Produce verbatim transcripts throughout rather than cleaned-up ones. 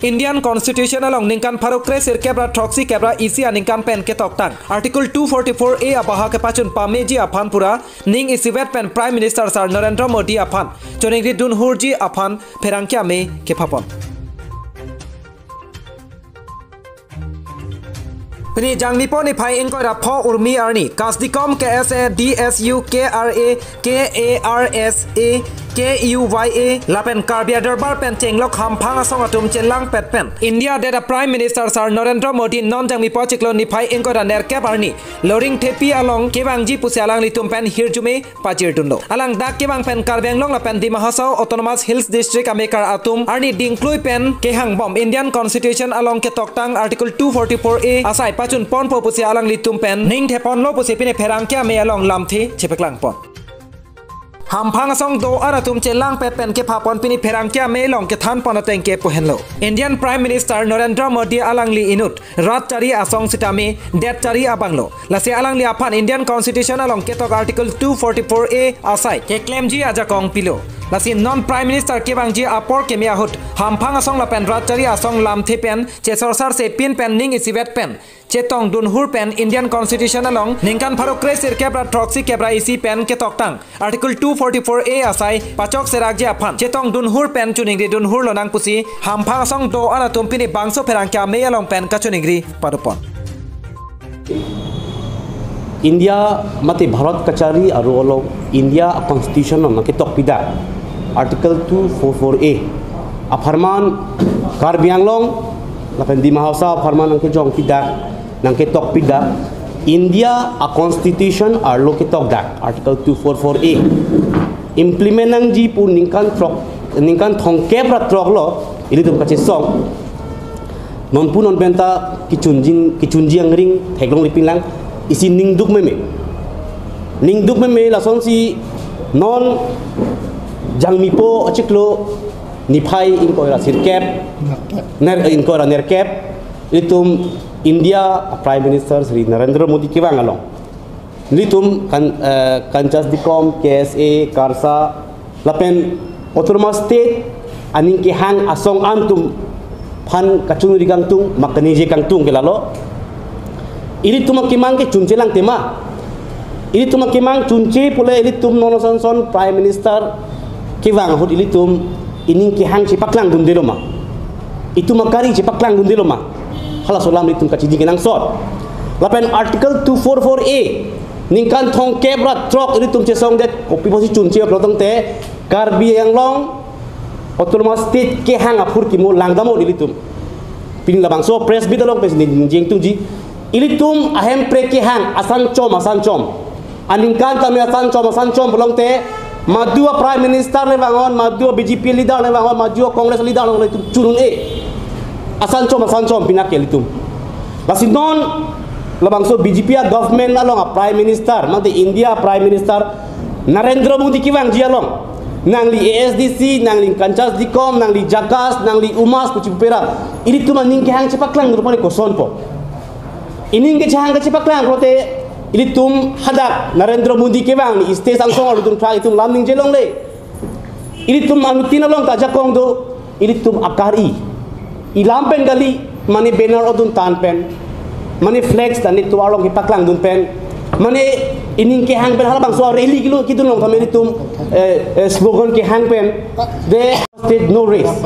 Indian Constitution along ningkan pharo kre sirkep ra throksi kep ra isi aningkan pen ketoktang Article two forty-four A abaha kepachun pameji aphan pura ning isivet pen Prime Minister Sir Narendra Modi aphan choningri dunhurji aphan pherangke ame kephapon. Pini Jangmipo niphai ingkoi ra pho urmi arni, Kasdikom K S A D S U K R A K A R S A K U Y A lapen Karbi Adorbar pen chenglok hamphang asong atum chelangpet pen India det a Prime Minister Sir Narendra Modi non Jangmipo chiklo niphai ingkoi ra nerkep arni Loringthepi along kevangji pusi alanglitum pen hirjume pajirdunlo. Alang dak kevang pen Karbi Anglong lapen Dima Hasao Autonomous Hills District amekar atum arni dingklui pen kehangbom Indian Constitution along ketoktang Article two forty-four A asai pachun ponpo pusi alanglitum pen ning theponlo pusi pini pherangke ame along lamthe chepaklangpon. Hamphang asong do-an atum chelangpet pen kephapon pini pherangke ame along kethanpon ateng ke pu henlo. Indian Prime Minister Narendra Modi alangli inut rat chari asong sitame det chari abanglo. Lasi alangli aphan Indian Constitution along ketok Article two forty-four A asai keklemji ajakong pilo. Lasi non Prime Minister kevangji apor keme ahut hamphang asong lapen rat chari asong lamthe pen chesorsar sepin pen ning isivet pen chetong dunhur pen Indian Constitution along ningkan pharo kre sirkep ra throksi kep ra isi pen ketoktang Article two forty-four A asai pachok serakji aphan chetong dunhur pen choningri dunhur lonang pusi hamphang asong do-an atum pini bangso pherangke ame along pen kachoningri padopon. India mate Bharat kachari aro along India a constitution along nangketok pidak Article two forty-four A apharman Karbi Anglong lapen Dima Hasao apharman nangkejong pidak, nangketok pidak India a constitution arlo ketokdak Article two forty-four A implement nangji pu ningkan throk, ningkan thomkep ra throk lo ilitum kachesong. Non pu non penta kechunjin, kechunji angring theklongle pinlang, isi ningduk meme. Ningduk meme lasonsi non Jangmipo achiklo niphai ingkoi ra sirkep, ner, ingkoi ra nerkep, ilitum India Prime Minister Shri Narendra Modi kevang along ilitum kan, eh, Kanchas Dikom, K S A, KARSA, lapen Autonomous State aning kehang asong an atum aphan kachunri kangtung, ma kaningje kangtung ke lalo. Ilitum akemang ke chunche lang tema. Ilitum akemang chunche pule ilitum non ason son Prime Minister kevang ahut ilitum ining kehang chepaklangdundelo ma. Itum akari chepaklangdundelo ma. Halaso alam ilitum kachini kenangsot. Lapen Article two forty-four A ningkan thomkep ra throk ilitum chesongdet kopi pusi chunche plotong te Karbi Anglong Autonomous State kehang aphurkimo langdamnon ilitum. Pini labangso press meet along pesi ningjeng tungji. Ilitum ahempre kehang asan chom asan chom. Aningkan tame asan chom asan chom pulote madu a Prime Minister le vangon, madu a B J P leader le vangon, madu a Congress leader le vangon ilitum chunun-e. Asan chom asan chom pinake ilitum. Lasi non labangso B J P a government along a Prime Minister, mate India Prime Minister Narendra Modi kevangji along. Nangli A S D C, nangli Kanchas Dikom, nangli JACAS, nangli UMAS, kuchi pupera. Ilitum aning kehang chepaklang dulu pare kosonpo. Ining kehang kachepaklang pulote ilitum hadak Narendra Modi kevang ni stage angsong alutum trak itum lam ningjelongle. Ilitum anuttin along ta ajakong do, ilitum akari. Ilam pen kali, mane banner odun tan pen, mane flex dan itu along kepaklangdun pen, mane ining kehang pen halabangso rally kilo kidun long tame ilitum, eh, eh, slogan kehang pen, the state no rest.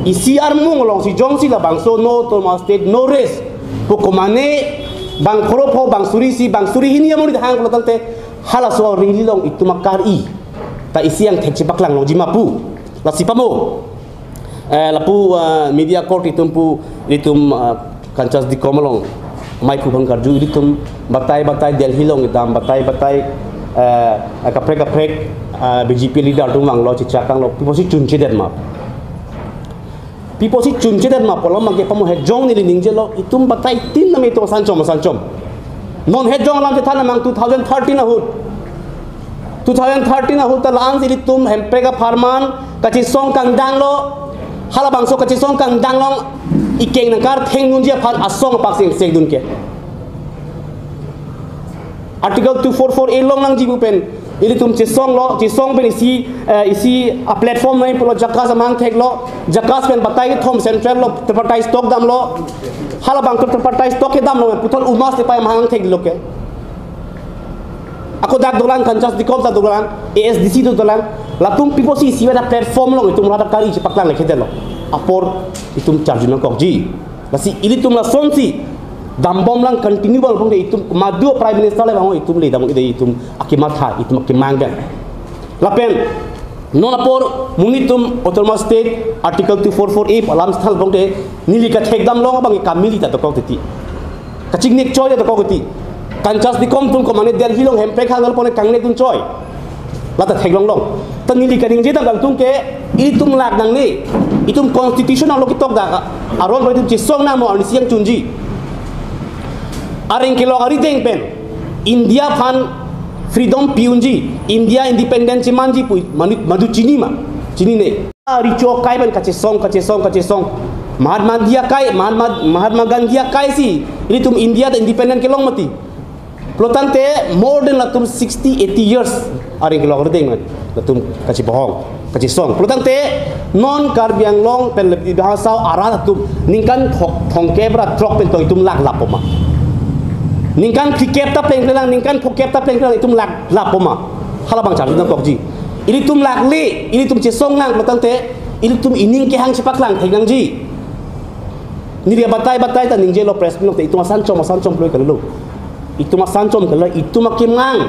Isi armung alongsi jongsi labangso no Autonomous State no rest pu komane bang phoro pho bang suri isi bang suri hini amonit hang pulo tangte halaso rally along itum akari. Ta isi angthek chepaklang longji ma pu. Lasi pamo. Eh, lapu, ah, media court itum pu, itum, ah, Kanchas Dikom along. Mai pu bang karju ilitum batai batai Delhi along idam batai batai, eh, kaprek kaprek, ah, B J P leader atum vanglo chechakanglo. Pi pusi chunchedet ma. Pi pusi chunchedet ma pulo mangke pamo hejong neli ningjelo itum batai tin name to asan chom asan chom. Non hejong alam chethan amang two thousand thirteen ahut. Two thousand thirteen ahut ta la-ansi ilitum hemprek apharman kachesong kangdanglo. Halabangso kachesong kangdang along ikeng nangkartheng nunji aphan asong apak sing sekdun ke. Article two forty-four A longnangji pu pen Ilitum chesonglo, chesong pen isi, eh, isi a-platform nangji pulo, JACAS amahang theklo, JACAS pen batai kethom central lo, tripartite talk damlo, halabang tripartite talk kedamlo, puthot UMAS Tepai amahang theklo ke. Ako dak dolang, Kanchas Dekom ta dolang, ASDC ta dolang, latum pipo si isi a-platform along itum rat akari chepaklang le kedetlo. Apor itum charju nangkokji. Lasi ilitum lasonsi dambomlang, continue bang pung de, itum madu Prime Minister le bang itum le dam de, itum akematha, itum akemang bang. Lapen non apor monit atum Autonomous State Article two four four A alam stal pung de, neli kathek damlong abang kamili ta dokok titi. Kachingnek choi ta dokok titi. Kanchas Dekom atum komane Delhi along hemprek hang pon kangnek dun choi. Lata theklonglong. Ta neli kaningje dam kangtung ke, itum lak nangne, itum constitution along ketok dak aron itum chesong nangmo, arnisi kangchunji. Areng kelok arideng pen India aphan freedom pi-unji, India independent chemanji pu manu, madu chini ma? Chinine. Ari chok kai pen kachesong, kachesong, kachesong. Mahatma Gandhi akai, Mahatma, Mahatma Gandhi akai si ilitum India ta independent kelong mati. Pulotangte more than latum sixty, eighty years areng kelok arideng latum kachebohong, kachesong. Pulotangte non Karbi Anglong pen lepi bahasao arat atum ningkan thok, thomkep ra throk pen to itum lak lapo ma? Ningkan phlikep ta plengplelang, ningkan phokep ta plengplelang, itum lak lapo ma? Halabang charju nangkokji. Ilitum lak le, ilitum chesong nang pulotangte ilitum ining kehang chepaklang thek nangji. Neli batai batai ta ningjelo press meet along te, itum asan chom, asan chom pulo kalilo. Itum asan chom kali, itum akemang.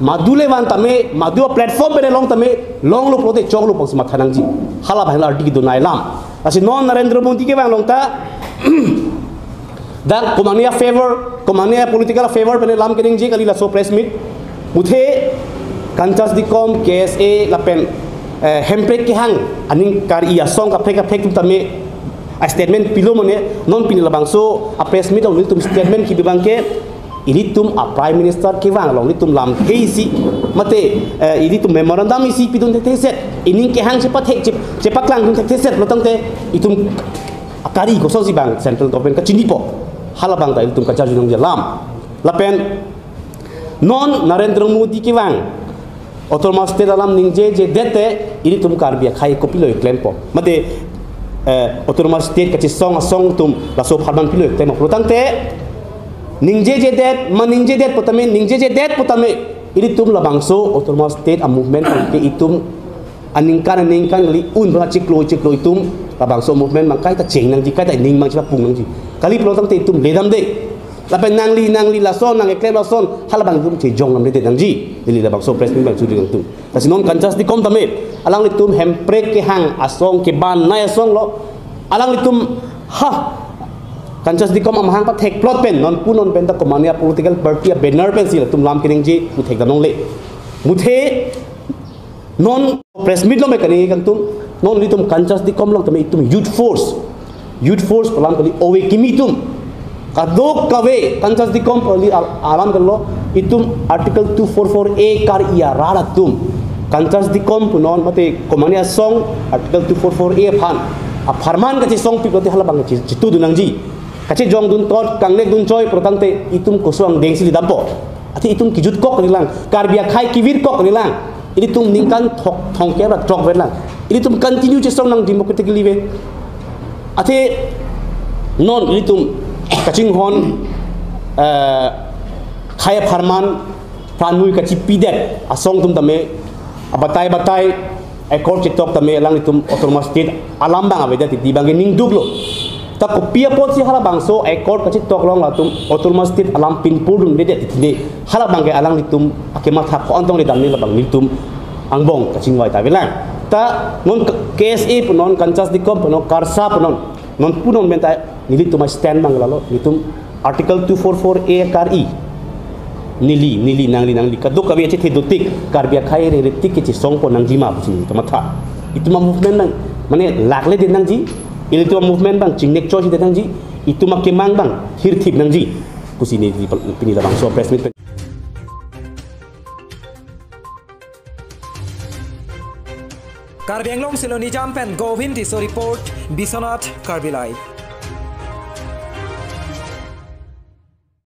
Madu le van tame, madu platform pen long tame, longlo pulote choklo pangsi matha nangji. Halabang la arti kidunai lam. Lasi non Narendra Modi kevang along ta, dak komane a-favor, komane a-political favor pen lam keningje kali laso press meet. Muthe Kanchas Dekom, K S A lapen, eh, hemprek kehang aning kari asong kaprek kaprek atum tame a-statement pilo mane, non pini labangso a-press meet along nelitum statement kibi abang ke, ilitum a-Prime Minister kevang along nelitum lamthe isi, mate, eh, ilitum memorandum isi pidun thektheset, ining kehang chepathek, chep-, chepaklang dun thektheset pulotangte itum akari kosonsi bang central government kachinipo. Halabang ta ilitum kacharju nangji alam. Lapen non Narendra Modi kevang Autonomous State alam ningjejedet te ilitum Karbi akhei kopilo klempo? Mate, eh, Autonomous State kachesong asong atum laso apharman pilo klempo? Pulotangte ningjejedet, ma ningjedet putame, ningjejedet putame ilitum labangso Autonomous State a-movement ke itum aningkan aningkan kali, un bra chiklo chiklo itum labangso movement abang kaita cheng nangji, kaita ning abang chepapung nangji. Kali pulotangte itum ledamde. Lapen nangli, nangli lason, nang keklem lason, halabang itum chejong namde nangji. Neli labangso press meet abang churi nangtum. Lasi non Kanchas Dekom tame, alanglitum hemprek kehang asong kebanai asong lo. Alanglitum, ha, Kanchas Dekom amahang pathek plot pen, non pu non pen ta komane a-political party a-banner pensi latum lam keningje, pu thekdam longle. Muthe non press meet along me kani kangtum, non ilitum Kanchas Dekom along tame itum youth force, youth force pu alam kali, ove kimi atum, kadokave Kanchas Dekom pu ali al-, alam kali lo, itum Article two four four A kari arat atum, Kanchas Dekom punon mate komane asong Article two four four A aphan apharman kachesong pi pulote halabang kache-, chetudun nangji. Kachejong dun tot, kangnek dun choi pulotangte itum koson dengsi ledampo? Athe itum kijutkok kalilang, Karbi akhei kevirkok kalilang. Ilitum ningkan thok, thomkep ra throk vetlang. Ilitum continue chesong nang democratically ve. Athe non ilitum kachinghon, eh, khei apharman pranui kachipidet asong atum tame, abatai batai accord chetok tame alanglitum Autonomous State alam abang avedet titi abang ke ningduklo. Ta kopi apotsi halabangso accord kachetok along latum Autonomous State alam pinpurdundedet titi, halabang ke alanglitum akematha ko-an tong ledam ne, labang nelitum angbong kachingvai ta avelang. Ta non K-, KSA punon, Kanchas Dekom punon, KARSA punon, non punon pen ta nelitum a-stand abang lalo, nelitum Article two four four A kari. Neli, neli, nangli, nangli, kadokave achethe dotik, Karbi akhei rengretik kechesongpo nangjima pusi kamatha. Itum a-movement abang, mane lakledet nangji, ilitum a-movement abang chingnek choidedet nangji, itum akemang abang thirthip nangji pusi neli pini labangso press meet pen. Karbi Anglong Siloni Jam pen Govind Tisso report, Biswanath Karbi Live.